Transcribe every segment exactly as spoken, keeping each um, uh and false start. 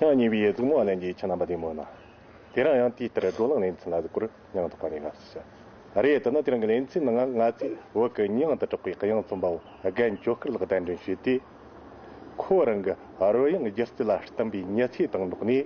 ཡང་ཉེ་བའི་ཡུལ་གཟིགས་མོ་ལྷན་རྒྱས་ཁྱེད་རྣམ་པ་བདེ་མོ་ན། དེ་རིང་ཡང་དེའི་ལྟར་བགྲོ་གླེང་ལེ་ཚན་ལ་གཟིགས་སྐོར་སྙིང་ཐག་པ་ནས་དགའ་བསུ་ཞུ། རེད། དེ་ནི་དེ་རིང་གི་ལེ་ཚན་ནང་ང་ཚོས་བོད་ཀྱི་མྱིང་དུ་གྲགས་པའི་དབྱངས་རྩོམ་པ་བོ་རྒན་ཇོ་སྐལ་ལགས་གདན་འདྲེན་ཞུས་ཏེ། ཁོ་རང་གི་རོལ་དབྱངས་སྒྱུ་རྩལ་ལ་བསྟུན་པའི་མྱི་ཚེ་དང་འགྲོགས་ནས།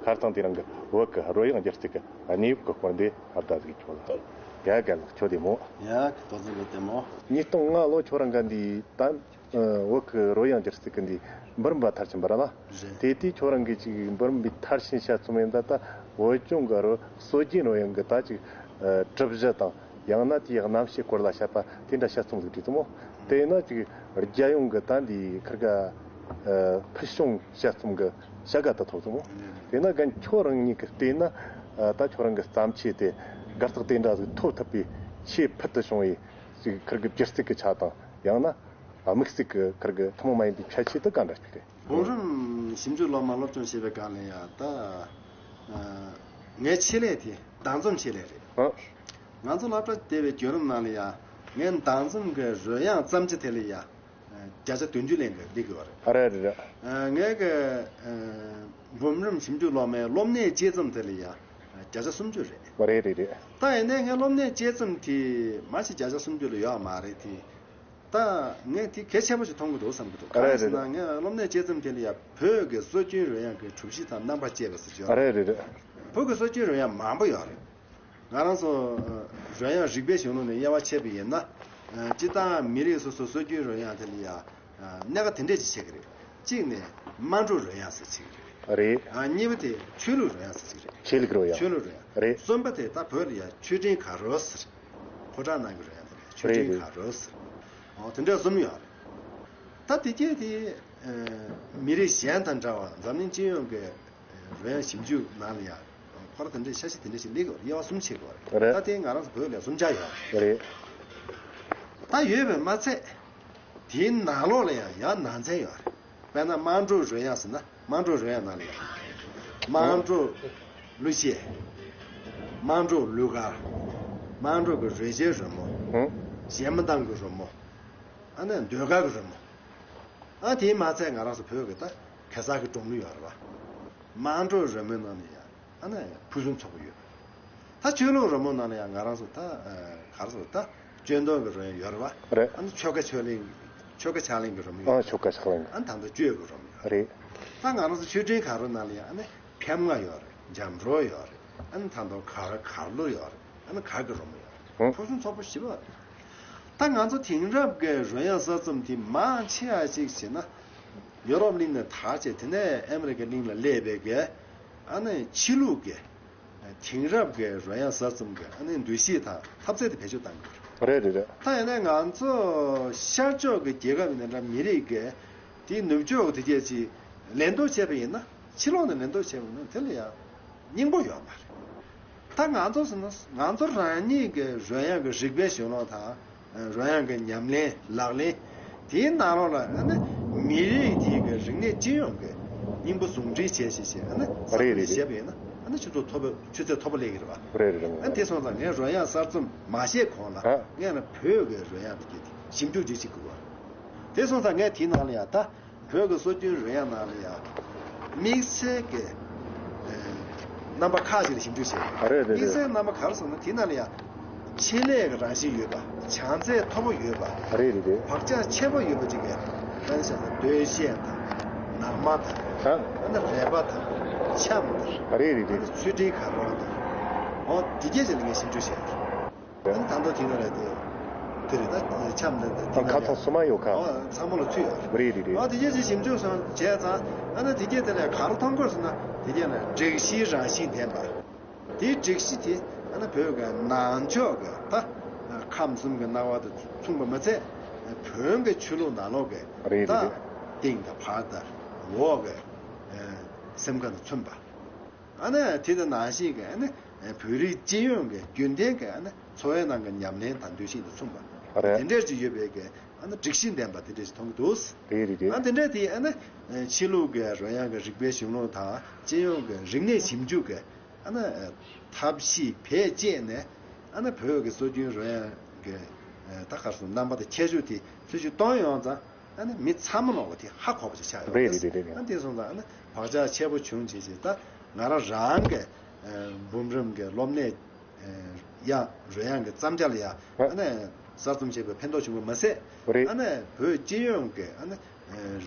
ཁ་སང་དེ་རིང་གི་བོད་ཀྱི་རོལ་དབྱངས་སྒྱུ་རྩལ་གྱི་གནས་བབ་ཀྱི་སྐོར་འདི་ཨར་ད་གཟིགས་ཆོག་ལ། ཡ་རྒན་ལགས་ཁྱོད་བདེ་མོ། ཡ་ཁྱོད་བདེ་མོ། ཉིས་སྟོང་ལྔ་ལོ་ཁྱོད་རང་ག་འདི་ད། ཨ། བོད་ཀྱི་རོལ་དབྱངས་སྒྱུ་རྩལ་གྱི་འདི་འབུམ་རམས་པ་མཐར་ཕྱིན་པ་རེད་ལ། རེད། དེ་དུས་ཁྱོད་རང་གིས་ཅིག་འབུམ་རམས་པའི་མཐར་ཕྱིན་དཔྱད་རྩོམ་ཡིན་ད། ད་བོད་ལྗོངས་ཀྱི་རོལ་སྲོལ་རྒྱུན་རོལ་དབྱངས་ཀྱི་ད་ཅིག་ཨ། གྲུབ་གཞི་དང་། ཡང་ན་དེའི་རྣམ་བཤད་སྐོར་ལ་བཤད་པ་དེ་འདྲ་དཔྱད་རྩོམ་ཟིག་བྲིས་སོང་མོ། དེས་ན་ཅིག་རྒྱལ་ཡོངས་ཀྱི་ད་འདི་ཁིར་ག་ཨ། ཕུལ་བྱུང་དཔྱད་རྩོམ་གྱི་བྱ་དགའ་དེ་ཐོབ་སོང་མོ། དེས་ན་རྒན་ཁྱོད་རང་ཉིད་ཀྱིས་བལྟས་ན། ཨ། ད་ཁྱོད་རང་གི་བརྩམས་ཆོས་དེ་གར་སྟེགས་དེ་འདྲ་ཟིག་ཐོབ་ཐུབ་པའི་ཆེས་ཕུལ་དུ་བྱུང་བའི་ཅིག་ཁིར་གི་སྒྱུ་རྩལ་གྱི་ཆ་དང་། ཡང་ན་དམིགས་བསལ་གྱི་ཁིར་གི་ཐུན་མོང་མ་ཡིན་པའི་ཁྱད་ཆོས་དེ་ག་འདྲ་ཞིག་རེད། འབུམ་རམས་ཞིབ་འཇུག་སློབ་མ་སློབ་སྦྱོང་བྱེད་པའི་སྒང་ལ་ཡ་ད། ཨ། ངའི་ཆེད་ལས་དེ་གདངས་རྩོམ་ཆེད་ལས་རེད། ཨ། ང་ཚོ་སློབ་གྲྭ་བསྡད་པའི་བརྒྱུད་རིམ་ནང་ལ་ཡ་ངའི་གདངས་རྩོམ་གྱི་རོལ་དབྱངས་བརྩམས་ཆོས་དེ་ལ་ཡ་བརྒྱ་ཆ་བདུན་ཅུ་ལེན་གྱི་སླེབས་ཀྱི་ཡོད་རེད། ཨ། རེད་རེད་རེད། ཨ། ངའི་གི། ཨ། འབུམ་རམས་ཞིབ་འཇུག་སློབ་མའི་སློབ་གནས་དཔྱད་རྩོམ་དེ་ལ་ཡ་བརྒྱ་ཆ་སུམ་ཅུ་རེད། རེད་རེད་རེད། ད་ཡིན་ནའི་ངའི་སློབ་གནས་དཔྱད་རྩོམ་དེ་མ་གཞི་བརྒྱ་ཆ་སུམ་ཅུ་ལ་ཡོད་མ་རེད་དེ། ད་ངས་དེ་གལ་ཆེན་པོ་ཞིག་མཐོང་གི་འདུག་བསམ་གྱི་འདུག་རེད་གང་ཡིན་ཟེར་ན། རེད། ངས་སློབ་གནས་དཔྱད་རྩོམ་དེ་ལ་ཡ་བོད་ཀྱི་སྲོལ་རྒྱུན་རོལ་དབྱངས་ཀྱི་གྲུབ་གཞི་དང་རྣམ་པ་བཅས་པ་ཟེར་གྱི་ཡོད། རེད་རེད་རེད། བོད་ཀྱི་སྲོལ་རྒྱུན་རོལ་དབྱངས་མང་པོ་ཡོད་རེད། ང་རང་ཚོ་རོལ་དབྱངས་རིག་པའི་གཞུང་ལུགས་ནས་དབྱེ་བ་ཕྱེ་བ་ཡིན་ན། སྤྱིར་བཏང་མི་རིགས་སོ་སོའི་སྲོལ་རྒྱུན་རོལ་དབྱངས་དེ་ལ་ཡ་གནད་འགག་དེ་འདྲས་ཅིག་ཕྱེ་གི་རེད། གཅིག་ནས་དམངས་ཁྲོད་རོལ་དབྱངས་ཟེར་ཅིག་རེད། རེད། གཉིས་པ་དེ་ཆོས་ལུགས་རོལ་དབྱངས་ཟེར་ཅིག་རེད། ཆོས་ལུགས་རོལ་དབྱངས། ཆོས་ལུགས་རོལ་དབྱངས། རེད། གསུམ་པ་དེ་ད་བོད་ལ་ཡ་ཆོས་འབྲེལ་གར་རོལ་ཟེར། ཕོ་བྲང་ནང་གི་རོལ་དབྱངས་དེ་རེད། ཆོས་འབྲེལ་གར་རོལ་ཟེར། འོ་དེ་འདྲ་གསུམ་ཡོད་རེད། ད་དེ་གྱད་དེ་མི་རིགས་གཞན་དང་འདྲ་བར་འཛམ་གླིང་སྤྱི་ཡོངས་ཀྱི་རོལ་དབྱངས་ཞིབ་འཇུག་ནང་ལ་ཡང་ཁོ་རང་དེ་འདྲའི་ཤ་ཤི་དེ་འདྲ་ཞིག་སླེབས་ཡོད་རེད། དབྱེ་བ་གསུམ་ཕྱེ་དགོས་རེད། རེད། ད་དེ་ང་རང་ཚོ་བོད་ལ་གསུམ་ཆ་ཡོད་རེད། རེད། ད་ཡོད་པས་མ་ཚད་དེའི་ནང་ལོགས་ལ་ཡང་ཡང་ནང་ཚན་ཡོད་རེད། དཔེར་ན་དམངས་ཁྲོད་རོལ་དབྱངས་ཟེར་ན་དམངས་ཁྲོད་རོལ་དབྱངས་ནང་ལ་ཡང་དམངས་ཁྲོད་གླུ་གཞས། དམངས་ཁྲོད་གླུ་གར། དམངས་ཁྲོད་ཀྱི་རོལ་ཆའི་རོལ་མོ། གཞས་མ་ཐང་གི་རོལ་མོ། ཨ་ནི་ཟློས་གར་གྱི་རོལ་མོ། ཨ་དེས་མ་ཚད་ང་རང་ཚོ་བོད་ཀྱི་ད་གེ་སར་གྱི་སྒྲུང་གླུ་ཡོད་རེད་བ། དམངས་ཁྲོད་རོལ་མོའི་ནང་ནས་ཡང་ཨ་ནི་ཕུན་སུམ་ཚོགས་པ་ཡོད་པ་རེད། ད་ཆོས་ལུགས་རོལ་མོའི་ནང་ལ་ཡང་ང་རང་ཚོ་ད་ག་རེ་ཟེར་ད་སྤྱོད་མདོ་གི་རོལ་དབྱངས་ཡོད་རེད་བ། རེད། ཨ་ནི་ཆོ་ག་ཆོས་གླིང་། ཆོ་ག་ཕྱག་ལེན་གྱི་རོལ་མོ་ཡོད། ཨ་ཆོ་ག་ཕྱག་ལེན། ཨ་ནི་ད་ལྟ་གཅོད་ཀྱི་རོལ་མོ་ཡོད། རེད། ད་ང་རང་ཚོ་ཆོས་འབྲེལ་གར་རོལ་ནང་ལ་ཡང་ཨ་ནི་ཕེབས་ང་ཡོད་རེད། འཇམ་རོལ་ཡོད་རེད། ཨ་ནི་ད་དུང་གར་གར་གླུ་ཡོད་རེད། ཨ་ནི་གར་གྱི་རོལ་མོ་ཡོད་རེད། ཧུང་། ཕུན་སུམ་ཚོགས་པོ་ཞེ་པོ་རེད། ད་ང་ཚོ་དེང་རབས་ཀྱི་རོལ་དབྱངས་གསར་རྩོམ་དེ་མང་ཆེ་བ་ཅིག་བྱས་ན་ཡོ་རོབ་གླིང་ནས་དར་བྱས་དེ་ནས་ཨ་མི་རི་ཀ་གླིང་ལ་སླེབས་པའི་གི་ཨ་ནི་ཕྱི་ལུགས་ཀྱི་དེང་རབས་ཀྱི་རོལ་དབྱངས་གསར་རྩོམ་གྱི་ཨ་ནི་འདུ་ཤེས་དང་འཐབ་རྩོད་དེ་བེད་སྤྱོད་གཏང་གི་ཡོད་རེད། རེད་རེད་རེད། ད་ཡིན་ན་ང་ཚོ་ཤར་ཕྱོགས་ཀྱི་རྒྱལ་ཁབ་ཡིན་ན་འདྲ་མི་རིགས་ཀྱི་དེའི་ནུབ་ཕྱོགས་ཀྱི་དེ་སྐད་ཅིག་ལེན་རྟོག་བྱས་པ་ཡིན་ན་ཕྱི་ལོགས་ནས་ལེན་རྟོག་བྱས་པ་ཡིན་ན་དེ་ལ་ཡང་སྙིང་པོ་ཡོད་མ་རེད། ད་ང་ཚོ་ཟེར་ན་ང་ཚོ་རང་ཉིད་ཀྱི་རོལ་དབྱངས་ཀྱི་རིག་པའི་གཞུང་ལུགས་དང་། རོལ་དབྱངས་ཀྱི་ཉམས་ལེན་ལག་ལེན། དེའི་ནང་ལོགས་ལ་ཨ་ནི་མི་རིགས་དེ་གི་རིག་གནས་སྤྱི་ཡོངས་ཀྱི་སྙིང་པོ་ཟུང་འབྲེལ་བྱས་བྱས་བྱས་ཨ་ནི་ཨ་རེད་རེད་རེད། བྱས་པ་ཡིན་ན་ཨ་ནི་ཆུ་ཚད་མཐོ་པོ་ཆུ་ཚད་མཐོ་པོ་སླེབས་ཀྱི་རེད་བ། རེད་རེད་རེད། ཨ་ནི་དེ་སོང་ཙང་ངས་རོལ་དབྱངས་གསར་རྩོམ་མ་བཤད་གོང་ལ་ཨ། ངས་ན་བོད་ཀྱི་རོལ་དབྱངས་དེ་གི་ཞིབ་འཇུག་ཅིག་བྱེད་དགོས་བ། དེ་སོང་ཙང་ངས་དེའི་ནང་ལ་ཡང་ད། བོད་ཀྱི་སྲོལ་རྒྱུན་རོལ་དབྱངས་ནང་ལ་ཡང་། དམིགས་བསལ་གྱི། ཨེ། རྣམ་པ་ཁག་ཅིག་ལ་ཞིབ་འཇུག་བྱས། ཨ་རེད་རེད་རེད། དམིགས་བསལ་རྣམ་པ་ག་རེ་ཟེར་ན་དེ་ནང་ལ་ཡང་། ཆེད་ལས་ཀྱི་རང་བཞིན་ཡོད་པ། བྱང་ཚད་མཐོ་པོ་ཡོད་པ། ཨ་རེད་རེད་རེད། བག་ཆགས་ཆེན་པོ་ཡོད་པ་ཅིག་གི། ཨ་ནི་བྱས་ཙང་སྟོད་གཞས་དང་། ནང་མ་དང་། ཨ། ཨ་ནི་རལ་པ་དང་། འཆམ་དང་། ཨ་རེད་རེད་རེད། ཨ་ནི་ཚུལ་ཁྲིམས་གར་སྟེགས་དང་། འོ་དེ་གྱད་ཅིག་ལ་ངས་ཞིབ་འཇུག་བྱས། ཨ་ནི་ད་དུང་དེ་ནང་ལ་དེ། དེ་རེད་ད་འཆམ་ནི་དེ་ཁ་ཚང་སོ་མ་ཡོད་ཁ། ཨོ་ཚང་མ་ལ་ཚུད་ཡོད་རེད། རེད་རེད་རེད། ཨོ་དེ་གྱད་ཅིག་ཞིབ་འཇུག་སོང་བྱས་ཙང་ཨ་ནི་དེ་གྱད་དེ་ལ་ག་རེ་མཐོང་དགོས་ཟེར་ན་དེ་གྱད་ལ་སྒྲིག་གཞིའི་རང་བཞིན་ལྡན་པ། དེའི་སྒྲིག་གཞི་དེ་ཨ་ནི་བོད་ཀྱི་ནང་ཕྱོགས་ཀྱི་ད་ཁམས་གསུམ་གྱི་སྣང་བ་དང་མཚུངས་པ་མ་ཚད་བོན་གྱི་ཆོས་ལུགས་ནང་ལོགས་ཀྱི། རེད་རེད་ད་རེད། སྟེང་དང་བར་དང་འོག་གི་སེམས་ཁམས་དང་མཚོན་པ། ཨ་ནི་དེ་དང་ནང་བཞིན་གྱི་ཨ་ནི་བོད་རིགས་སྤྱི་ཡོངས་ཀྱི་རྒྱུན་ལྡན་གྱི་ཨ་ནི་འཚོ་བའི་ནང་གི་ཉམས་ལེན་དང་འདུ་ཤེས་དང་མཚུངས་པ། རེད། དེ་འདྲས་ཅིག་ཡོད་པའི་གི་ཨ་ནི་སྒྲིག་གཞི་ལྡན་པ་དེ་འདྲས་ཅིག་མཐོང་གི་འདུག་རེད་རེད་རེད། ཨ་དེ་འདྲས་དེ་ཨ་ནི་ཕྱི་ལུགས་ཀྱི་རོལ་དབྱངས་ཀྱི་རིག་པའི་གཞུང་ལུགས་དང་སྤྱི་ཡོངས་ཀྱི་རིག་གནས་ཞིབ་འཇུག་གི་ཨ་ནི་ཐབས་ཤེས་བེད་སྤྱད་ནས་ཨ་ནི་བོད་ཀྱི་སྲོལ་རྒྱུན་རོལ་དབྱངས་ཀྱི་ད་ག་རེ་ཟེར་རྣམ་པ་དང་ཁྱད་ཆོས་དེ་ཚུལ་བཞིན་སྟོན་ཡོང་ཙང་། ཨ་ནི་མི་ཚང་མ་ལོག་པ་དེ་ཧ་གོ་བ་ཅིག་ཆགས་ཡོད་རེད་རེད་རེད་རེད། ཨ་ནི་དེ་སོང་ཙང་ཨ་ནི་ བག་ཆགས་ཆེ་པོ་བྱུང་བྱས་བྱས། ད་ང་རང་རང་གི་འབུམ་རམས་ཀྱི་སློབ་གནས་ཡང་རོལ་དབྱངས་ཀྱི་བརྩམས་བྱ་ལ་ཡང་ཨ་ནི་གསར་རྩོམ་བྱས་པའི་ཕན་ཐོགས་བྱུང་བ་མ་ཟད། རེད། ཨ་ནི་བོད་སྤྱི་ཡོངས་ཀྱི་ཨ་ནི་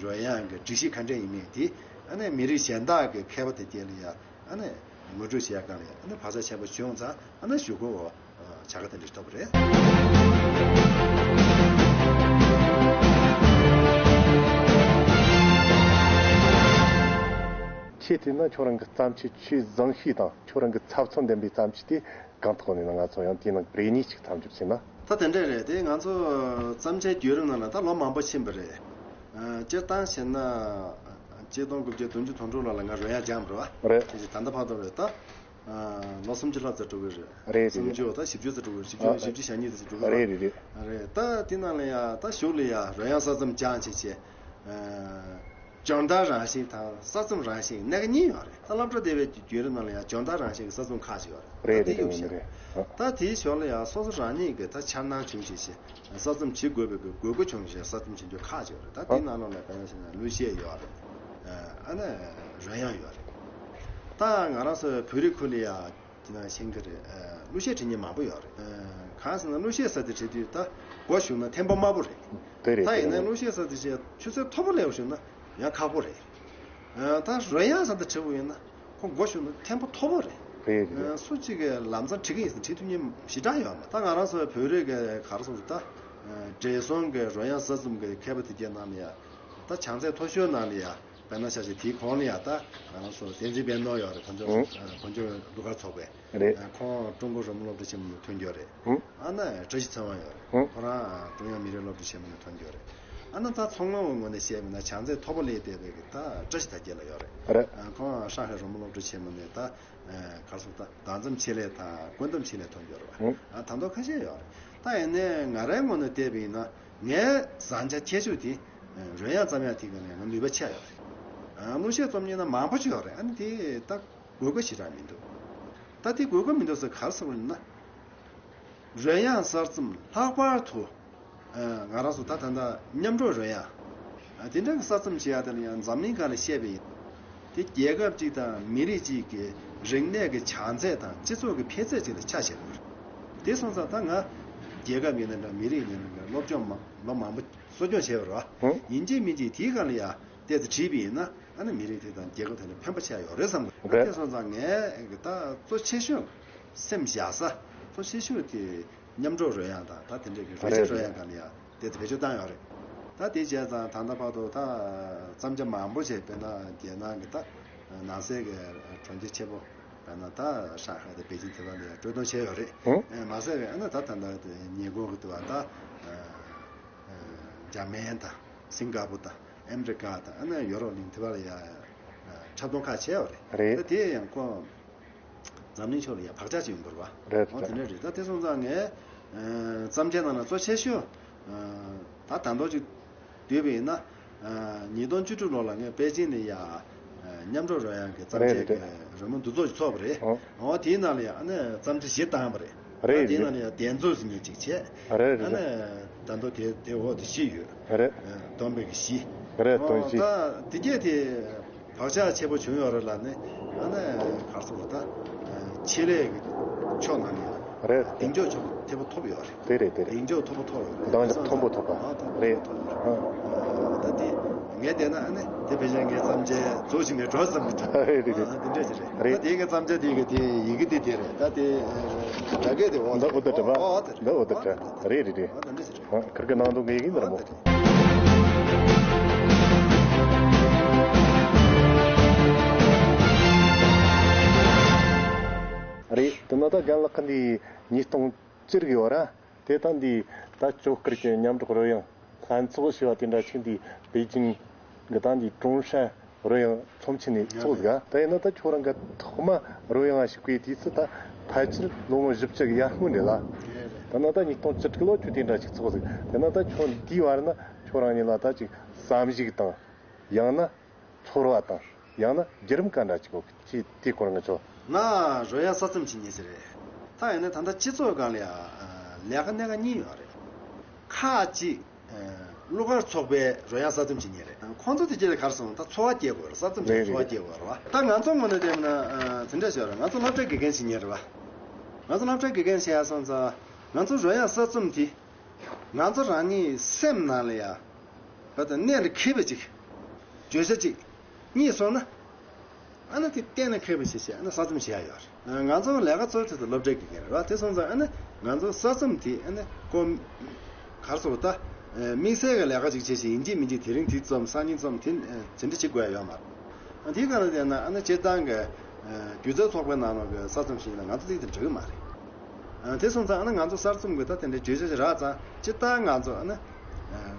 རོལ་དབྱངས་ཀྱི་སྒྲིག་གཞི་ག་འདྲ་ཡིན་མིན་དེ་ཨ་ནི་མི་རིགས་གཞན་དག་གི་མཁས་པ་དེ་གྱད་ལ་ཡང་ཨ་ནི་ངོ་སྤྲོད་བྱེད་ཡག་སྒང་ལ་ཡང་ཨ་ནི་བག་ཆགས་ཆེན་པོ་བྱུང་ཙང་ཨ་ནི་གཞུག་གུ་བྱ་དགའ་དེ་འདྲ་ཐོབ་པ་རེད། ཁྱེད་བལྟས་ན་ཁྱོད་རང་གི་བརྩམས་ཆོས་ཆེས་བཟང་ཤོས་དང་ཁྱོད་རང་གི་ཚབ་མཚོན་ལྡན་པའི་བརྩམས་ཆོས་དེ་གང་ཐོག་ནས་ན། ང་ཚོ་ཡང་དེའི་ནང་རེ་གཉིས་ཅིག་མཚམས་སྦྱོར་བྱས་ན། ད་དེ་འདྲ་རེད། དེ་ང་ཚོ་བརྩམས་ཆོས་བརྒྱུད་རིམ་ནང་ལ་ད་ལོ་མང་པོ་ཕྱིན་པ་རེད། ཨ། སྤྱིར་བཏང་བྱས་ན་ཆིག་སྟོང་དགུ་བརྒྱ་བདུན་ཅུ་དོན་དྲུག་ལོ་ལ་ང་རོལ་དབྱངས་སྦྱངས་པ་རེད་བ། རེད། དེ་བཞིན་ད་ལྟ་བར་དུ་རེད་ད། ཨ། ལོ་སུམ་ཅུ་ལྷག་ཙམ་འགྲོ་གི་རེད། རེད། རེད། སུམ་ཅུ་ད་བཞི་བཅུ་ཙམ་འགྲོ་གི་རེད། བཞི་བཅུ། ཨ། བཞི་བཅུ་ཞེ་གཉིས་ཙམ་འགྲོ་གི་རེད། རེད། རེད། རེད། རེད། ད་དེ་ནང་ལ་ཡང་ད་གཞུག་ལ་ཡང་རོལ་དབྱངས་གསར་རྩོམ་སྦྱངས་བྱས་བྱས། ཨ། སྦྱོང་བརྡར་རང་བཞིན་དང་གསར་རྩོམ་རང་བཞིན་གནད་འགག་གཉིས་ཡོད་རེད། ད་སློབ་གྲྭ་སྡེ་བའི་བརྒྱུད་རིམ་ནང་ལ་ཡང་སྦྱོང་བརྡར་རང་བཞིན་གྱི་གསར་རྩོམ་ཁག་ཅིག་ཡོད་རེད། རེད། ད་དེ་རེད། གཡུག་རེད། བཞག་རེད། ཨ། ད་དེའི་ཞོར་ལ་ཡང་སོ་སོ་རང་ཉིད་ཀྱི་ད་འཆར་སྣང་བྱུང་བྱས་བྱས་གསར་རྩོམ་བྱེད་དགོས་པའི་དགོས་མཁོ་བྱུང་བྱས་གསར་རྩོམ་བྱེད་རྒྱུ་ཁག་ཅིག་ཡོད་རེད། ད་དེའི་ཨ། ནང་ལོགས་ལ་དཔེར་ན་བྱས་ན་གླུ་གཞས་ཡོད་རེད། ཨ་ནི་རོལ་དབྱངས་ཡོད་རེད། ད་ང་རང་ཚོའི་བོད་རིགས་ཁུལ་ལ་ཡང་དེ་ནང་བཞིན་གྱི་རེད། ཨ། གླུ་གཞས་འབྲི་མཁན་མང་པོ་ཡོད་རེད། ཨ། གང་ཟེར་ན་གླུ་གཞས་ཟེར་དེ་འབྲི་དུས་ད་མགོ་གཞུས་ན་ཐེམ་པ་དམའ་པོ་རེད། དེ་རེད། ད་ཡིན་ན་གླུ་གཞས་ཟེར་དེ་ཆུ་ཚད་མཐོ་པོ་སླེབས་བྱུང་ན་ཡང་ཁག་པོ་རེད། ཨ། ད་རོལ་དབྱངས་ཟེར་དེ་འབྲི་བ་ཡིན་ན་ཁོ་མགོ་གཞུས་ན་ཐེམ་པ་མཐོ་པོ་རེད། རེད། རེད། ཨ། སུ་གཅིག་གིས་ལམ་སང་འབྲི་གི་ཡིན་ཟེར་འབྲི་ཐུབ་མཁན་ཞེ་དྲག་ཡོད་མ་རེད། ད་ང་རང་ཚོའི་བོད་རིགས་ཀྱི་ག་རེ་ཟེར་ད། ཨ། བགྲེས་སོང་གི་རོལ་དབྱངས་གསར་རྩོམ་གྱི་མཁས་པ་དེ་གྱད་ནང་ལ་ཡང་ད་བྱང་ཚད་མཐོ་ཤོས་ནང་ལ་ཡང་། དཔེར་ན་ཆ་བཞག་དེའི་གོང་ལ་ཡང་ད་ང་རང་ཚོ་བསྟན་འཛིན་པད་ནོར་ཡོད་རེད། བོད་ལྗོངས། ཨང་། བོད་ལྗོངས་གླུ་གར་ཚོགས་པའི། རེད། ཁོང་ཀྲུང་གོ་རོལ་མོ་སློབ་གྲྭ་ཆེན་མོ་ནས་ཐོན་ཡོད་རེད། ཨང་། ཨ་ནི་བཀྲ་ཤིས་ཚེ་དབང་ཡོད་རེད། ཨང་། ཁོ་རང་ཀྲུང་དབྱང་མི་རིགས་སློབ་གྲྭ་ཆེན་མོ་ནས་ཐོན་ཡོད་རེད། ཨ་ནི་ད་མཚོ་སྔོན་གྱི་ངོས་ནས་བཤད་པ་ཡིན་ན་བྱང་ཚད་མཐོ་པོ་ལ་བལྟས་པའི་གི་ད་བཀྲ་ཤིས་དར་རྒྱས་ལགས་ཡོད་རེད། རེད། ཨ། ཁོང་ཧྲང་ཧའེ་རོལ་མོ་སློབ་གྲྭ་ཆེན་མོ་ནས་ད། ཨ། ག་རེ་ཟེར་ད་སྒྲ་འཛུམ་ཆེད་ལས་དང་བཀོད་འདོམས་ཆེད་ལས་ཐོན་ཡོད་རེད་བ། ཨང་། ཨ། ད་མདོ་ཁ་ཤས་ཡོད་རེད། ད་ཡིན་ནའི་ང་རའི་ངོས་ནས་བལྟས་པ་ཡིན་ན་ངའི་བཟང་ཆ་ཆེ་ཤོས་དེ། ཨ། རོལ་དབྱངས་རྩོམ་ཡག་དེ་ག་ནས་ང་ནུས་པ་ཆེ་ཡོད་རེད། ཨ། གླུ་གཞས་རྩོམ་མཁན་ན་མང་པོ་ཅིག་ཡོད་རེད། ཨ་ནི་དེ་ད་དགོས་མཁོ་ཞེ་དྲག་མི་འདུག་ད་དེ་དགོས་མཁོ་མི་འདུག་ཟེར་ག་རེ་ཟེར་དགོས་ན། རོལ་དབྱངས་གསར་རྩོམ་ལྷག་པར་དུ། ཨ། ང་རང་ཚོ་ད་ད་ལྟ་མཉམ་འགྲོགས་རོལ་དབྱངས། ཨ། དེ་འདྲ་གི་གསར་རྩོམ་བྱེད་ཡག་དེ་ལ་ཡང་འཛམ་གླིང་སྒང་ལ་བཤད་པ་ཡིན། དེ་རྒྱལ་ཁབ་ཅིག་དང་མི་རིགས་ཅིག་གི་རིག་གནས་ཀྱི་བྱང་ཚད་དང་སྤྱི་ཚོགས་ཀྱི་འཕེལ་ཚད་ཅིག་ལ་ཆ་བཞག་དགོས་རེད། དེ་སོང་ཙང་ད་ང་རྒྱལ་ཁབ་ཡིན་ན་འདྲ། མི་རིགས་ཡིན་ན་འདྲ། སློབ་སྦྱོང་མ་ལོ་མང་པོ་གསོ་སྐྱོང་བྱས་པ་རེད་བ། ཨང་། ཡིན་གཅིག་མིན་གཅིག་དེའི་སྒང་ལ་ཡང་ཏོག་ཙམ་བྲིས་པ་ཡིན་ན། ཨ་ནི་མི་རིགས་དེ་དང་རྒྱལ་ཁབ་དེ་ལ་ཕན་པ་ཆེ་ཡོད་རེད་བསམ་གི། རེད། དེ་སོང་ཙང་ངས་ད་གཙོ་ཆེ་ཤོས་སེམས་བཞག་ས་གཙོ་ཆེ་ཤོས་དེ་མཉམ་འགྲོགས་རོལ་དབྱངས་དང་ད་དེ་འདྲ་གི་རོལ་ཆ། རེད། རོལ་དབྱངས་སྒང་ལ་ཡང་དེ་ཚོ་བེད་སྤྱོད་བཏང་ཡོད་རེད། ད་དེ་བྱས་ཙང་ད་ལྟ་བར་དུ་ད་བརྩམས་བྱ་མང་པོ་ཞིག་དཔེར་ན་རྒྱལ་ནང་གི་ད་ནང་སའི་གི་གྲོང་ཁྱེར་ཆེན་པོ། དཔེར་ན་ད་ཧྲང་ཧའེ་དང་པེ་ཅིང་དེ་བ་ལ་ཡང་སྤྲོད་གཏོང་བྱས་ཡོད་རེད། ཨང་། ཨེ། མ་ཟད་པའི་ཨ་ནི་ད་ད་ལྟ་དེ་ཉེ་འཁོར་གི་དེ་བ་ད། ཨ། འཇར་མན་དང་སིང་ག་པུར་དང་ཨ་མི་རི་ཀ་དང་ཨ་ནི་ཡོ་རོབ་གླིང་དེ་བ་ལ་ཡང་འཁྲབ་སྟོན་ཁག་བྱས་ཡོད་རེད། རེད། ད་དེ་ཡང་ཁོ་འཛམ་གླིང་ཕྱོགས་ལ་ཡང་བག་ཆགས་ཅིག་ཡོང་དགོས་རེད་བ། རེད། འོ་དེ་འདྲ་རེད། ད་དེ་སོང་ཙང་ངས། ཨ། བརྩམས་ཆོས་ནང་ལ་གཙོ་ཆེ་ཤོས། ཨ། ད་ད་མདོ་ཅིག་བསྡུས་པ་ཡིན་ན། ཨ། ཉིས་སྟོང་བཅུ་དྲུག་ལོ་ལ་ངས་པེ་ཅིང་ནས་ཡ། ཨ། མཉམ་འགྲོགས་རོལ་དབྱངས་ཀྱི་བརྩམས་ཆོས། རེད། རེད། ཀྱི་རོལ་མོ་འདུ་ཚོགས་ཤིག་ཚོགས་པ་རེད། ཨོ། འོ་དེའི་ནང་ལ་ཡ་ཨ་ནི་བརྩམས་ཆོས་བཞི་བཏང་བ་རེད། རེད། ད་དེའི་རེད། ནང་ལ་ཡ་གདན་འཛུགས་ཟེར་མཁན་ཅིག་བྱས། རེད། ཨ་རེད། ནི་ད་དུང་དེ་དེ་འོག་ཏུ་བཞི་ཡོད། རེད། ཨ། བསྡོམས་པས་ཀྱི་བཞི། རེད། ཨོ། དོན་བཞི། ད་དེ་གྱད་དེ་བག་ཆགས་ཆེ་པོ་བྱུང་ཡོད་རེད་ལ་ནི། ཨ་ནི་ག་རེ་ཟེར་དགོས་རེད་ད། ཨ། ཆེད་ལས་ཀྱི་ཕྱོགས་ནང་ནས་ཡང་། རེད། གདེང་འཇོག་ཕྱོགས་ཐེབས་པོ་ཐོབ་ཡོད་རེད། དེ་རེད། དེ་རེད། གདེང་འཇོག་མཐོ་པོ་ཐོབ་ཡོད་རེད། གདེང་འཇོག་མཐོན་པོ་ཐོབ་པ། ཨ། མཐོན་པོ། རེད། ཐོབ་ཡོད་རེད། ཨ། ད་དེ་ངས་བལྟས་ན་ཨ་ནི་དེ་ཕལ་ཆེར་ངའི་བརྩམས་ཆོས་རྫོགས་ཕྱིན་ནས་འགྲོ་བསམ་གྱི་འདུག་རེད། རེད། ཨ། དེ་འདྲ་ཞིག་རེད། རེད། ད་དེ་ངའི་བརྩམས་ཆོས་དེ་གི་དེ་ཡི་གེ་དེ་དེ་རེད། ད་དེ་སྒྲ་སྐད་དེ་འོ་འདི་འོ་དེ་འདྲ་བ། འོ་འོ་དེ་རེད། འདི་འོ་དེ་འདྲ། འོ་དེ་འདྲ་ཞིག་རེད། རེད། ཨ། དེ་འདྲ་ཞིག་རེད། ཨ། ཁིར་གི་ནང་དུ་ངེས་ཀྱི་འདི་རེད་མོ། རེད། དེ་ན་ད་རྒན་ལགས་ཀྱི་འདི་ཉིས་སྟོང་བཅུ་རིག་ཡོད་ར། དེ་ད་འདི་ད་ཇོ་སྐར་གྱི་མཉམ་འགྲོགས་རོལ་དབྱངས་ལྷན་ཚོགས་ཞེས་པ་དེ་འདྲ་ཅིག་འདི་པེ་ཅིང་གི་ད་འདི་ཀྲུང་ཧྲན་རོལ་དབྱངས་ཚོམས་ཆེན་ནས་ཚོགས་ཟིག་ད་ཡིན་ན་ད་ཁྱོད་རང་གི་ཐོག་མ་རོལ་དབྱངས་ཞིག་པའི་དུས་ཚོད་ད་ཕལ་ཆེར་ལོ་ངོ་བཞི་བཅུ་གི་ཡར་སྔོན་རེད་ལ། དེ་ན་ད་ཉིས་སྟོང་བཅུ་དྲུག་ལོ་ཁྱོད་དེ་འདྲ་ཞིག་ཚོགས་ཟིག་དེ་ན་ད་ཁྱོད་འདིའི་བར་ན་ཁྱོད་རང་ཉིད་ལ་ད་ཅིག་བསམ་གཞིག་དང་། ཡང་ན་ཚོར་བ་དང་། ཡང་ན་བརྒྱུད་རིམ་ག་འདྲ་ཅིག་ཡོད་གི། དེའི་སྐོར་ང་ཚོ། ང་རོལ་དབྱངས་གསར་རྩོམ་བྱེད་མཁན་ཞིག་རེད། ད་ཡིན་ན་ད་ལྟ་སྤྱི་ཚོགས་སྒང་ལ་ཡང་ལས་ཀ་སྣ་ཁ་གཉིས་ཡོད་རེད། ཁག་ཅིག་ཨ། གླུ་གར་ཚོགས་པའི་རོལ་དབྱངས་གསར་རྩོམ་བྱེད་མཁན་རེད། ཁོང་ཚོ་དེ་རྗེས་ལ་ག་རེ་སོང་ད་འཚོ་བ་སྐྱེལ་དགོས་རེད། གསར་རྩོམ་བྱེད་རེད་འཚོ་བ་རེད། སྐྱེལ་དགོས་རེད་བ། ད་ང་ཚོ་ངོས་ནས་བལྟས་ན་ཨ་དེ་འདྲ་ཞིག་རེད། ང་ཚོ་སློབ་གྲྭའི་དགེ་རྒན་བྱེད་མཁན་རེད་བ། ང་ཚོ་སློབ་གྲྭའི་དགེ་རྒན་བྱེད་ཡ་སོང་ཙང་ང་ཚོ་རོལ་དབྱངས་གསར་རྩོམ་དེ་ང་ཚོ་རང་ཉིད་སེམས་ནང་ལ་ཡ་བ་དང་གནད་ལ་འཁེལ་བ་ཅིག་བརྗོད་བྱ་ཅིག་རྙེད་སོང་ན། ཨ་ནི་དེ་གཏན་ནས་འཁེལ་བ་ཞིག་བྱས་ཨ་ནི་གསར་རྩོམ་བྱེད་ཡ་ཡོད་རེད། ང་ཚོ་ལས་ཀ་གཙོ་བོ་དེ་ཚོ་སློབ་གྲྭའི་དགེ་རྒན་རེད་བ། དེ་སོང་ཙང་ཨ་ནི་ང་ཚོ་གསར་རྩོམ་དེ་ཨ་ནི་ཀོ་གར་སོགས་ད་དམིགས་བསལ་གྱི་ལས་ཀ་ཅིག་བྱེད་བཞིན་ཡིན་གཅིག་མིན་གཅིག་དེ་རིང་དེ་རྩོམ་སང་ཉིན་རྩོམ་དེ་དེ་འདྲ་བྱེད་དགོས་ཡ་ཡོད་མ་རེད། དེའི་སྒང་ལ་བལྟས་ན་ཨ་ནི་སྤྱིར་བཏང་གི་སྒྱུ་རྩལ་ཚོགས་པའི་ནང་ལོགས་ཀྱི་གསར་རྩོམ་ཞིག་ལ་ང་ཚོ་དེ་དེ་འགྲིག་གི་མ་རེད། དེ་སོང་ཙང་ཨ་ནི་ང་ཚོ་གསར་རྩོམ་གྱི་ད་དེ་འདྲའི་བརྗོད་བྱ་ཞིག་རག་ཙང་སྤྱིར་བཏང་ང་ཚོ་ཨ་ནི་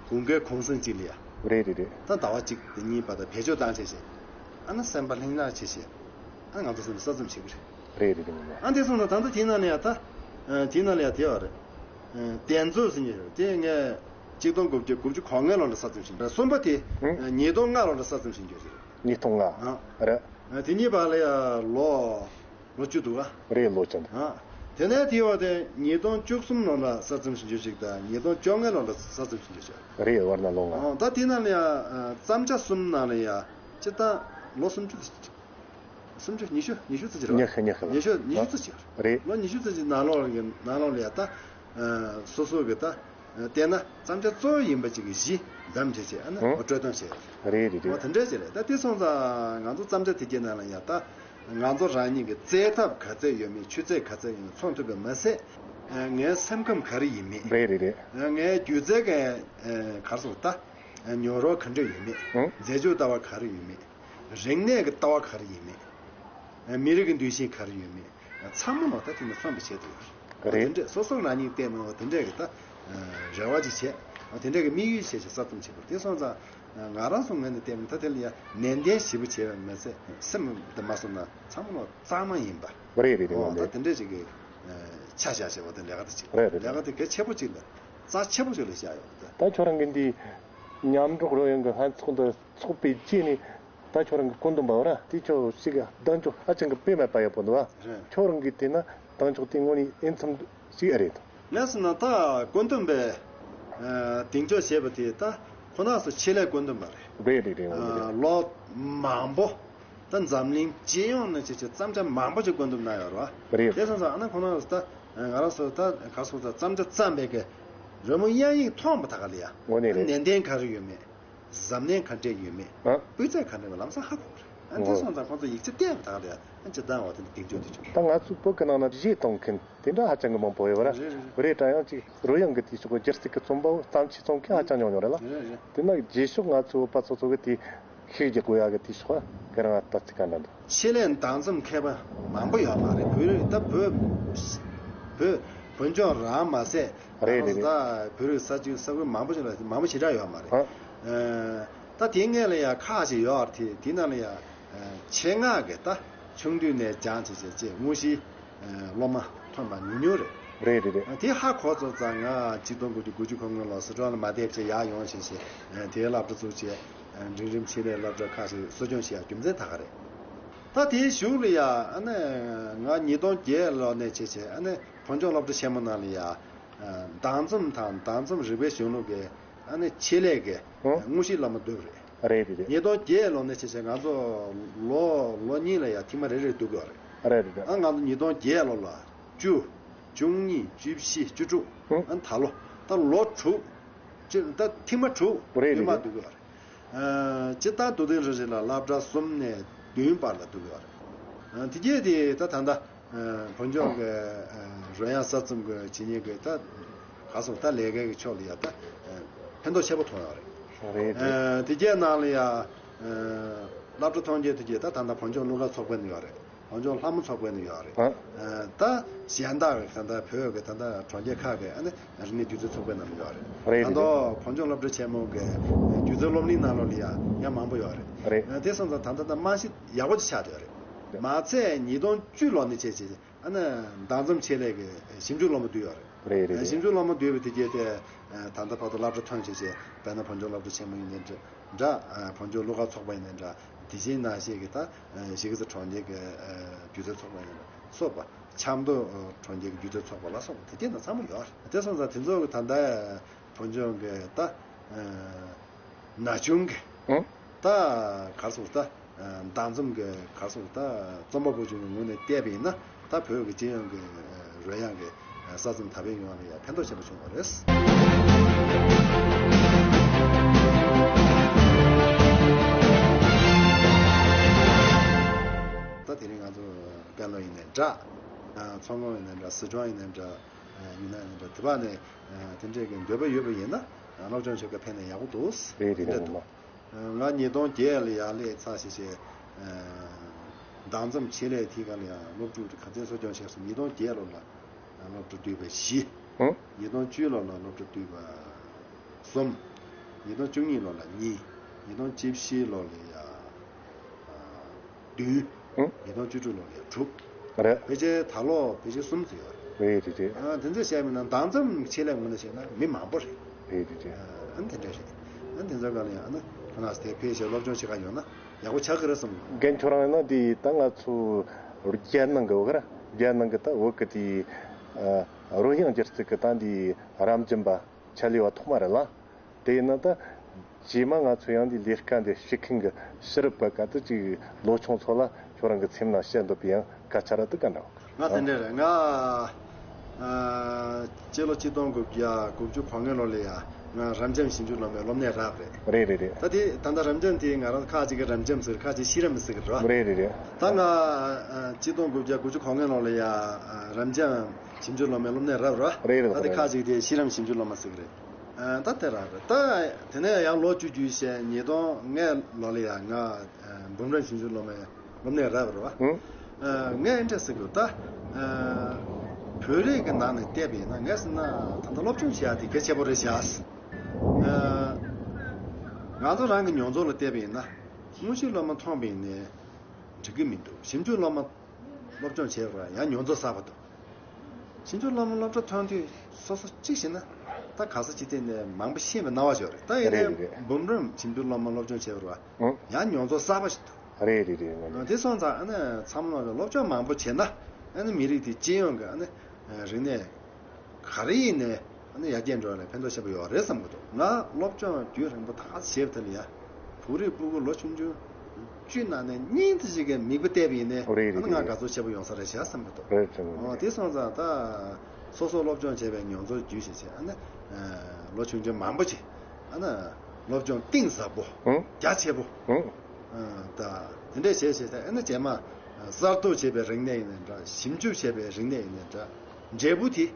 དགུན་ཁའི་གུང་སེང་ཅིག་ལ་ཡ། རེད་རེད་རེད། ད་ཟླ་བ་གཅིག་དེ་གཉིས་བར་དུ་བེད་སྤྱོད་བཏང་བྱས་བྱས། ཨ་ནི་སེམས་པ་ལྷིང་འཇགས་བྱས་བྱས། ཨ་ང་ཚོ་སེམས་གསར་རྩོམ་བྱེད་ཀྱི་རེད། རེད་རེད་རེད། ཨ་འདི་སོང་ཙང་ད་ལྟ་དེའི་ནང་ལ་ཡ་ད། དེའི་ནང་ལ་ཡ་དེ་བ་རེད། གདན་ཚོགས་ཟེར་མཁན་རེད་དེ་ངས་གཅིག་སྟོང་དགུ་བརྒྱ་དགུ་བཅུ་གོ་ལྔ་ལོ་ལ་གསར་རྩོམ་བྱས་པ་རེད། གསུམ་པ་དེ་ཨང་ཉིས་སྟོང་ལྔ་ལོ་ལ་གསར་རྩོམ་བྱས་རྒྱུ་རེད། ཉིས་སྟོང་ལྔ། ཨ། རེད། དེ་གཉིས་བར་ལ་ཡ་ལོ། ལོ་བཅུ་འདུག་ཨ། རེད་ལོ་བཅུ་འདུག་ཨ། དེ་ནས་དེའི་བར་དེ་ཉིས་སྟོང་བཅུ་གསུམ་ལོ་ལ་གསར་རྩོམ་བྱེད་རྒྱུ་ཞིག་དང་ཉིས་སྟོང་བཅོ་ལྔ་ལོ་ལ་གསར་རྩོམ་བྱེད་རྒྱུ་ཞིག་རེད་བར་ན་ལོ་ལྔ། ཨ་ད་དེ་ནང་ལ་ཡ་བརྩམས་བྱ་གསུམ་ནང་ལ་ཡ་སྤྱིར་བཏང་ལོ་སུམ་ཅུ། སུམ་ཅུ་ཉི་ཤུ་ཉི་ཤུ་ཙམ་ཅིག་རེད་བ། ཉི་ཤུ་ཉི་ཤུ་ལ། ཉི་ཤུ་ཉི་ཤུ་ཙམ་ཅིག་རེད། ལོ་ཉི་ཤུ་ཙམ་ཅིག་ནང་ལོགས་ལ་ནང་ལོགས་ལ་ཡ་ད། སོ་སོ་གི་ད། བལྟས་ན་བརྩམས་བྱ་གཙོ་བོ་ཡིན་པ་ཅིག་གི་གཞི་འདམ་བྱས་བྱས་ཨ་ནི་ཨང་སྤྲོད་སྟངས་བྱས། རེད་རེད་རེད། འོ་དེ་འདྲ་ཅིག་རེད། ད་དེ་སོང་ཙང་ང་ཚོ་བརྩམས་བྱ་དེ་གྱད་ནང་ལ་ཡ་ད་ང་ཚོ་རང་ཉིད་ཀྱི་རྩེད་ཐབས་ག་ཚད་ཡོད་མེད་ཆུ་ཚད་ག་ཚད་ཡོད་མེད་མཚོན་ཐུབ་པ་མ་ཟད། ངའི་སེམས་ཁམས་ག་རེ་ཡིན་མེད། རེད་རེད་རེད། ངའི་སྒྱུ་རྩལ་གྱི་ག་རེ་ཟེར་ད། མྱོང་རོལ་ག་འདྲ་ཡོད་མེད། ཨང་མཛེས་ལྗོངས་ལྟ་བ་ག་རེ་ཡོད་མེད། རིག་གནས་ཀྱི་ལྟ་བ་ག་རེ་ཡིན་མེད། མི་རིགས་ཀྱི་འདུ་ཤེས་ག་རེ་ཡོད་མེད། ཚང་མ་ལ་ད་དེ་ནས་མཚོན་པ་བྱེད་ཐུབ་ཡོད་རེད། རེད། དེ་འདྲས་སོ་སོ་རང་ཉིད་བལྟས་ནས་འོ་དེ་འདྲས་ཀྱི་ད་རེ་བ་ཅིག་བྱས། འོ་དེ་འདྲས་ཀྱི་དམིགས་ཡུལ་བྱས་བྱས་གསར་རྩོམ་བྱེད་དགོས། དེ་སོང་ཙང་ང་རང་ཚོ་ངོས་ནས་བལྟས་ན་ད་དེ་ལ་ཡ་ནན་ཏན་ཞེ་པོ་བྱས་པ་མ་ཟད་སེམས་དེ་མ་སོང་ན་ཚང་མ་ལ་གཙང་མ་ཡིན་པ། རེད་རེད་རེད། འོ་ད་དེ་འདྲས་ཅིག་གི་ཆ་བཞག་བྱས་འོ་དེ་ལས་ཀ་དེ་བྱེད། རེད་རེད། ལས་ཀ་དེ་གལ་ཆེ་པོ་ཅིག་ལ་རྩ་ཆེ་པོ་ཅིག་ལ་བཞག་ཡོད་ད། ད་ཁྱོད་རང་གི་འདི་མཉམ་འབྲོག་རོལ་དབྱངས་ཀྱི་ལྷན་ཚོགས་འདི་ཚོགས་པའི་རྗེས་ནས། ད་ཁྱོད་རང་གི་བཀོད་འདོམས་པ་བ་ར་དེ་ཁྱོད་ཞིག་གདེང་འཇོག་ཧ་ཅང་གི་དཔེ་མེད་པ་ཡོད་པོ་འདུག་བ། རེད། ཁྱོད་རང་གིས་བལྟས་ན་གདེང་འཇོག་དེ་དངོས་གནས་ཨེ་འཚམ་ཞིག་ཨེ་རེད། ངས་ཟེར་ན་ད་བཀོད་འདོམས་པས་གདེང་འཇོག་བྱས་པ་དེ་ད་ཁོ་ན་སོ་ཆེད་ལས་བཀོད་འདོམས་པ་རེད། རེད་རེད་རེད། འོ་རེད། ལོ་མང་པོ་ད་འཛམ་གླིང་སྤྱི་ཡོངས་ནས་བྱས་བྱས་བརྩམས་བྱ་མང་པོ་ཅིག་བཀོད་འདོམས་གནང་ཡོད་རེད་བ། རེད། དེ་སོང་ཙང་ཨ་ན་ཁོ་ན་སོ་ད་ང་རང་སོ་ད་ག་སོ་ད་བརྩམས་བྱ་བརྩམས་པའི་གི་རོལ་མོ་དབྱངས་ཡིག་མཐོང་པ་ད་ག་ལ་ཡ། དངོས་གནས་རེད། ནན་ཏན་ག་རེ་ཡོད་མེད། གཟབ་ནན་ག་འདྲས་ཡོད་མེད། ཨ། སྤུས་ཚད་ག་འདྲས་ཡོད་ལམ་སང་ཧ་གོ་རེད། ཨ་འདི་ཨོ། སོང་ཙང་ཁོང་ཚོ་ཡིག་ཆ་བལྟས་པ་དག་རེད། ཨ་ཅི་ལྟ་བ་དེ་འདྲ་གདེང་འཇོག་དེ་བྱུང་། ད་ང་ཚོའི་བོད་ཀྱི་ནང་ན་གཞས་གཏོང་མཁན་དེ་འདྲ་ཧ་ཅང་གི་མང་པོ་ཡོད་ར། རེད་རེད་རེད། རེད་ད་ཡང་ཅིག་རོལ་དབྱངས་ཀྱི་དེ་ཕྱོགས་སྒྱུ་རྩལ་གྱི་རྩོམ་པ་བོ་བརྩམས་ཆོས་རྩོམ་མཁན་ཧ་ཅང་ཉུང་ཉུང་རེད་ལ། རེད་རེད། དེ་ན་རྗེས་ཕྱོགས་ང་ཚོའི་བོད་པ་ཚོ་ཚོ་གི་དེ་ཤེས་རྒྱག་དགོས་ཡག་གི་དེ་ཕྱོགས་ཁྱེད་རང་ལྟ་ཚིག་ག་འདྲ་འདུག་ཆེད་ལས་བདག་འཛིན་མཁས་པ་མང་པོ་ཡོད་མ་རེད། བོད་རིགས་ད་བོད་བོད་བོད་ལྗོངས་རང་མ་ཟད། རེད་རེད་རེད། ད་བོད་རིགས་ས་ཆ་ས་ཁུལ་མང་པོ་ཞིག་ལ་མང་པོ་ཞེ་དྲག་ཡོད་མ་རེད། ཨ། ད་དེ་སྔོན་ལ་ཡང་ཁག་ཅིག་ཡོད་རེད། དེ་དེ་ནང་ལ་ཡང་ཆེད་མངགས་ཀྱིས་ད་ཆུང་དུས་ནས་སྦྱངས་བྱས་བྱས་བྱས་དངོས་གཞིའི་སློབ་མ་ཐོན་པ་ཉུང་ཉུང་རེད། རེད་རེད་རེད། དེ་ཧ་གོ་ཚར་ཙང་ང་གཅིག་སྟོང་དགུ་བརྒྱ་དགུ་བཅུ་གོ་ལྔ་ལོ་སི་ཁྲོན་ལ་མ་བསྡད་བྱས་ཡར་ཡོང་བྱས་བྱས་དེའི་སློབ་གྲྭ་བཙུགས་བྱས་འབྲིང་རིམ་ཆེད་ལས་སློབ་གྲྭ་ཁག་ཅིག་གསོ་སྐྱོང་བྱེད་ཡག་རྒྱུ་མཚན་ད་ག་རེད། ད་དེའི་གཞུག་ལ་ཡ་ཨ་ནི་ང་ཉིས་སྟོང་བརྒྱད་ལོ་ནས་བྱས་བྱས་ཨ་ནི་བོད་ལྗོངས་སློབ་གྲྭ་ཆེན་མོ་ནང་ལ་ཡ་བདག་འཛིན་དང་བདག་འཛིན་རིག་པའི་གཞུང་ལུགས་ཀྱི་ཨ་ནི་ཆེད་ལས་ཀྱི་ཨང་དངོས་གཞིའི་སློབ་མ་བསྡུས་པ་རེད། རེད་རེད་རེད། ཉིས་སྟོང་བརྒྱད་ལོ་ནས་བྱས་བྱས་ང་ཚོ་ལོ་ལོ་གཉིས་ལ་ཡ་ཐེངས་མ་རེ་རེ་བསྡུ་དགོས་རེད། རེད་རེད་རེད། ཨ་ང་ཚོ་ཉིས་སྟོང་བརྒྱད་ལོ་ལ་བཅུ། བཅུ་གཉིས། བཅུ་བཞི། བཅུ་དྲུག་ཨང་ད་ལོ་ད་ལོ་དྲུག་ཅི་ད་ཐེངས་མ་དྲུག་རེད་རེད་མ་རེད། བསྡུ་དགོས་རེད། སྤྱིར་བཏང་དུ་ལྡན་རེ་རེ་ལ་སློབ་གྲྭ་གསུམ་ནས་བདུན་བར་ལ་འདུག་ཡོད་རེད། དེ་རྗེས་དེ་ད་ད་ལྟ་བོད་ལྗོངས་ཀྱི་རོལ་དབྱངས་གསར་རྩོམ་གྱི་བྱེད་ཉན་གྱི་ད་ག་སོང་ད་ལས་ཀའི་ཕྱོགས་ལ་ཡ་ད་ཕན་ཐོགས་ཆེན་པོ་ཐོན་ཡོད་རེད། རེད་རེད། དེ་རྗེས་ནང་ལ་ཡ་སློབ་གྲྭ་ཐོན་རྗེས་དེ་རྗེས་ད་ད་ལྟ་བོད་ལྗོངས་གླུ་གར་ཚོགས་པའི་ནང་ཡོད་རེད། བོད་ལྗོངས་ལྷ་མོ་ཚོགས་པའི་ནང་ཡོད་རེད། ཨ། ད་གཞན་དག་གི་ད་ལྟ་བོད་ཀྱི་ད་ལྟ་གྲོང་ཁྱེར་ཁག་གི་ཨ་ནི་རིག་གནས་སྒྱུ་རྩལ་ཚོགས་པའི་ནང་ཡོད་རེད། རེད་ད་རེད། དུང་བོད་ལྗོངས་སློབ་གྲྭ་ཆེན་མོ་གི་སྒྱུ་རྩལ་སློབ་གླིང་ནང་ལོགས་ལ་ཡ་ཡང་མང་པོ་ཡོད་རེད། རེད། དེ་སོང་ཙང་ད་ལྟ་ད་རྨང་གཞི་ཡག་པོ་ཅིག་ཆགས་བསྡད་ཡོད་རེད། མ་ཚད་ཉིས་སྟོང་བཅུ་ལོ་ནས་བྱས་བྱས་ཨ་ནི་བདག་འཛིན་ཆེད་ལས་ཀྱི་ཞིབ་འཇུག་སློབ་མ་བསྡུས་ཡོད་རེད། རེད་རེད་རེད། ཞིབ་འཇུག་སློབ་མ་བསྡུས་པ་དེ་གས་དེ་ད་ལྟ་བར་དུ་སློབ་གྲྭ་ཐོན་བྱས་བྱས་དཔེར་ན་བོད་ལྗོངས་སློབ་གྲྭ་ཆེན་མོ་ཡིན་ནའི་འདྲ། འདྲ། བོད་ལྗོངས་གླུ་གར་ཚོགས་པ་ཡིན་ནའི་འདྲ། དེ་བཞིན་ནང་བཞིན་གྱི་ད་གཞིས་ཀ་རྩེ་གྲོང་ཁྱེར་གྱི་སྒྱུ་རྩལ་ཚོགས་པ་ཡིན་ན་སོགས་པ། ཆབ་མདོ་གྲོང་ཁྱེར་གྱི་སྒྱུ་རྩལ་ཚོགས་པ་ལ་སོགས་པ་དེ་དེ་ན་ཚང་མ་ཡོད་རེད། དེ་སོང་ཙང་དེ་ཚོ་གི་ད་ལྟ་བོད་ལྗོངས་ཀྱི་ད་ ན་ཆུང་གི་ཨང་། ད་གར་སོང་ད་མདང་ཙམ་གི་གར་སོང་ད་རྩོམ་པ་པོ་ཆུང་གི་ངོས་ནས་བལྟས་པ་ཡིན་ན་ད་བོད་ཀྱི་སྤྱི་ཡོངས་ཀྱི་རོལ་དབྱངས་ཀྱི་ས་མཚམས་དར་སྤེལ་ཡོང་བ་ལ་ཡང་ཕན་ཐོགས་ཆེན་པོ་བྱུང་བ་རེད། ད་དེ་རིང་ང་ཚོ་ཀན་ལྷོ་ཡིན་ནའི་འདྲ། མཚོ་སྔོན་ཡིན་ནའི་འདྲ། སི་ཁྲོན་ཡིན་ནའི་འདྲ། ཡུན་ནན་ཡིན་ནའི་འདྲ། དེ་བ་ནས་དེ་འདྲས་ཀྱི་འདོད་པ་ཡོད་པ་ཡིན་ན་སློབ་སྦྱོང་བྱེད་སྐབས་ཕན་ནས་ཡག་པོ་འདུག་རེད་རེད། དེ་འདྲ་འདུག་ངོ་མ། ང་ཉིས་སྟོང་བརྒྱད་ལ་ཡར་སླེབས་ཚར་ཞེས་བྱས། མདང་ཙམ་ཆེད་ལས་དེ་ག་ལ་ཡང་སློབ་ཕྲུག་ག་ཚད་གསོ་སྐྱོང་བྱས་སོང་། ཉིས་སྟོང་བརྒྱད་ལོ་ལ་སློབ་ཕྲུག་བསྡུས་པ་བཞི། ཨང་། ཉིས་སྟོང་བཅུ་ལོ་ལ་སློབ་ཕྲུག་བསྡུས་པ་གསུམ། ཉིས་སྟོང་བཅུ་གཉིས་ལོ་ལ་གཉིས། ཉིས་སྟོང་བཅུ་བཞི་ལོ་ལ་ཡ། བདུན། ཨང་། ཉིས་སྟོང་བཅུ་དྲུག་ལོ་ལ་ཡ་དྲུག་རེད། ཕལ་ཆེར་ད་ལོ་ཕལ་ཆེར་གསུམ་ཙམ་ཡོད་རེད། རེད་རེད་རེད། ཨ་དེ་ཚོ་བཤད་མིན་ན་མདང་ཙམ་ཆེད་ལས་ངོས་ནས་བཤད་ན་མི་མང་པོ་རེད། རེད་རེད་རེད། ཨ་ནི་དེ་འདྲ་རེད། ཨ་ནི་དེ་ཚོ་ག་ལ་ཡང་ཨ་ནི་ཁོ་ན་དེ་ཕལ་ཆེར་སློབ་སྦྱོང་བྱེད་ག་ཡོང་ན་ཡག་པོ་ཆགས་ཀྱི་རེད་བསམ། རྒན་ཁྱོད་རང་ཡིན་ན་དེ་ད་ང་ཚོ་རྒྱལ་ནང་གི་འོག་ར་རྒྱལ་ནང་གི་ད་འོག་གི་དེ་རོལ་དབྱངས་སྒྱུ་རྩལ་གི་ད་འདི་རབ་འབྱམས་པ་ཆེད་ལས་པ་ཐོག་མ་རེད་ལ། དེ་ཡིན་ན་ད་རྗེས་མ་ང་ཚོ་ཡང་འདི་ལས་ཀ་འདི་བྱེད་མཁན་གྱི་ཕྱི་རབས་པ་ག་ཚོད་ཅིག་ལོ་ཆུང་ཚོ་ལ་ཁྱོད་རང་གི་སེམས་ནང་བཤད་འདོད་པའི་ཡང་སྐད་ཆ་ར་དེ་ག་འདྲ། ང་དེ་འདྲ་རེད། ང་ཨ་སྤྱི་ལོ་ཆིག་སྟོང་དགུ་བརྒྱ་དགུ་བཅུ་གོ་ལྔ་ལོ་ལ་ཡ་ང་རབ་འབྱམས་ཞིབ་འཇུག་སློབ་མའི་སློབ་གནས་རག་རེད། རེད་རེད་རེད། ད་དེ་ད་ལྟ་རབ་འབྱམས་དེ་ང་རང་ཁག་ཅིག་གི་རབ་འབྱམས་ཟེར། ཁག་ཅིག་ཤེས་རབ་མི་ཟེར་གི་རེད་བ། རེད་རེད་རེད། ད་ང་ཨ་ཆིག་སྟོང་དགུ་བརྒྱ་དགུ་བཅུ་གོ་ལྔ་ལོ་ལ་ཡ་ཨ་རབ་འབྱམས་ཞིབ་འཇུག་སློབ་མའི་སློབ་གནས་རག་རེད་བ། རེད་རེད། ད་དེ་རེད། ཁག་ཅིག་དེ་ཤེས་རབ་ཞིབ་འཇུག་སློབ་མ་ཟེར་གི་རེད། ཨ་ད་དེ་རག་རེད། ད་དེ་ནས་ཡང་ལོ་བཅུ་བརྒྱུད་བྱས་ཉིས་སྟོང་ལྔ་ལོ་ལ་ཡ་ང་ཨ་འབུམ་རམས་ཞིབ་འཇུག་སློབ་མའི་སློབ་གནས་རག་རེད་བ། ཨང་། ཨ་ངས་འདྲ་ཟེར་དགོས། ད་ཨ་བོད་རིགས་ཀྱི་ནང་ནས་བལྟས་པ་ཡིན་ན་ངས་ཟེར་ན་ད་ལྟ་སློབ་སྦྱོང་བྱེད་ཡག་དེ་གལ་ཆེན་པོ་རེད་བཞག་ཨ་ང་ཚོ་རང་གི་མྱོང་ཚོར་ལ་བལྟས་པ་ཡིན་ན་དངོས་གཞིའི་སློབ་མ་མཐོང་བ་ཡིན་ནའི་འགྲིག་གི་མི་འདུག་ཞིབ་འཇུག་སློབ་མ་སློབ་སྦྱོང་བྱེད་པར་ཡང་མྱོང་ཚོར་གསར་པ་འདུག་ཞིབ་འཇུག་སློབ་མ་སློབ་གྲྭ་ཐོན་དུས་སོ་སོ་གཅིག་བྱས་ན་ད་ག་ས་ཅི་ཐད་ནས་མང་པོ་ཤེས་པའི་སྣང་བ་ཞིག་ཡོད་རེད། ད་ཡིན་རེད་ནའི་རེད་རེད། འབུམ་རམས་ཞིབ་འཇུག་སློབ་མ་སློབ་སྦྱོང་བྱེད་པར་ཨང་། ཡང་མྱོང་ཚོར་གསར་པ་ཞིག་འདུག་རེད་རེད་རེད། ང་ཨ་དེ་སོང་ཙང་ཨ་ནི་ཚང་མ་ལ་སློབ་སྦྱོང་མང་པོ་བྱས་ན་ཨ་ནི་མི་རིགས་དེ་སྤྱི་ཡོངས་ཀྱི་ཨ་ནི་རིག་གནས་ག་རེ་ཡིན་ནའི་ཨ་ནི་ཡར་རྒྱས་འགྲོ་བ་ལ་ཕན་ཐོགས་ཆེན་པོ་ཡོད་རེད་བསམ་གྱི་འདུག་ང་སློབ་སྦྱོང་རྒྱུན་རིང་པོ་ད་ག་ཚོད་བྱས་པ་དེ་ལ་ཡ་བོད་རིགས་སྤུ་གུ་ལོ་ཆུང་ཆུང་བཅུ་ནང་ནས་གཉིས་དེ་ཞིག་གིས་མིག་དཔེ་བལྟས་པ་ཡིན་ནའི་རེད་ཨ་ནི་རེད་ང་རེད། དགའ་ཚོར་ཆེན་པོ་ཡོང་ས་རེད་བཞག་བསམ་གྱི་འདུག་རེད་བྱུང་། ཨོ་དེ་སོང་ཙང་ད་སོ་སོ་སློབ་སྦྱོང་བྱས་པའི་མྱོང་ཚོར་བརྒྱུད་བྱས་བྱས་ཨ་ནི་ལོ་ཆུང་ཆུང་མང་པོ་ཅིག་ཨ་ནི་སློབ་སྦྱོང་གཏིང་ཟབ་པོ་ཨང་། རྒྱ་ཆེ་པོ་ཨང་། ད་དེ་འདྲས་བྱས་བྱས་ད་ཨ་ནི་རྗེས་མ་གསར་གཏོད་བྱས་པའི་རིག་གནས་ཡིན་ནའི་འདྲ། ཞིབ་འཇུག་བྱས་པའི་རིག་གནས་ཡིན་ནའི་འདྲ། འབྲས་བུ་དེ་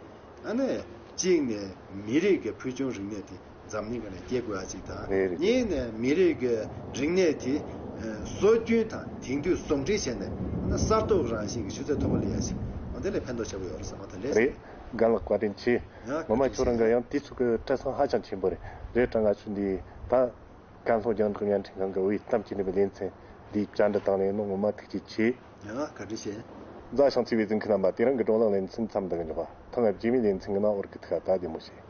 ཨ་ནི་གཅིག་ནས་མི་རིགས་ཀྱི་ཕུལ་བྱུང་རིག་གནས་དེ་འཛམ་གླིང་སྒང་ནས་སྐྱེལ་དགོས་ཡ་གཅིག་དང་། རེད་རེད། གཉིས་ནས་མི་རིགས་ཀྱི་རིག་གནས་དེ་ཨ་སྲོལ་རྒྱུན་དང་དེང་དུས་ཟུང་འབྲེལ་བྱས་ནས་ཨ་ནི་གསར་གཏོད་རང་བཞིན་གྱི་ཆུ་ཚད་མཐོ་པོ་སླེབས་ཡ་ཞིག་ཨ་དེ་ལས་ཕན་ཐོགས་ཆེ་པོ་ཡོད་རེད་བསམ་པ་དེ་འདྲས་རེད། རྒན་ལགས་བཀའ་དྲིན་ཆེ། ཡང་ངོ་མ་ཁྱོད་རང་གི་ཡང་དུས་ཚོད་ཀྱི་སྤྲད་སྟངས་ཧ་ཅང་ཆེན་པོ་རེད། རེད་དྲ་ང་ཚོ་འདི་ད་ཀན་ལྷོ་རྒྱང་བསྒྲགས་བརྙན་འཕྲིན་ཁང་གི་བོད་ཡིག་གཏམ་གྱི་ནུས་པའི་ལེ་ཚན་འདི་བཅར་འདྲི་དང་ལེན་ནོ་ངོ་མ་ཐུགས་རྗེ་ཆེ། ཡང་བཀའ་དྲིན་ཆེ། མཛའ་ཞིང་བརྩེ་བའི་གཟིགས་མཁན་རྣམ་པ། དེ་རིང་གི་བགྲོ་གླེང་ལེ་ཚན་མཚམས་འདི་གི་འཇོག་པ། ཐེངས་རྗེས་མའི་ལེ་ཚན་གི་ནང་འོར་གི་ཐུག་ག་ད་བདེ་མོ་བྱོས།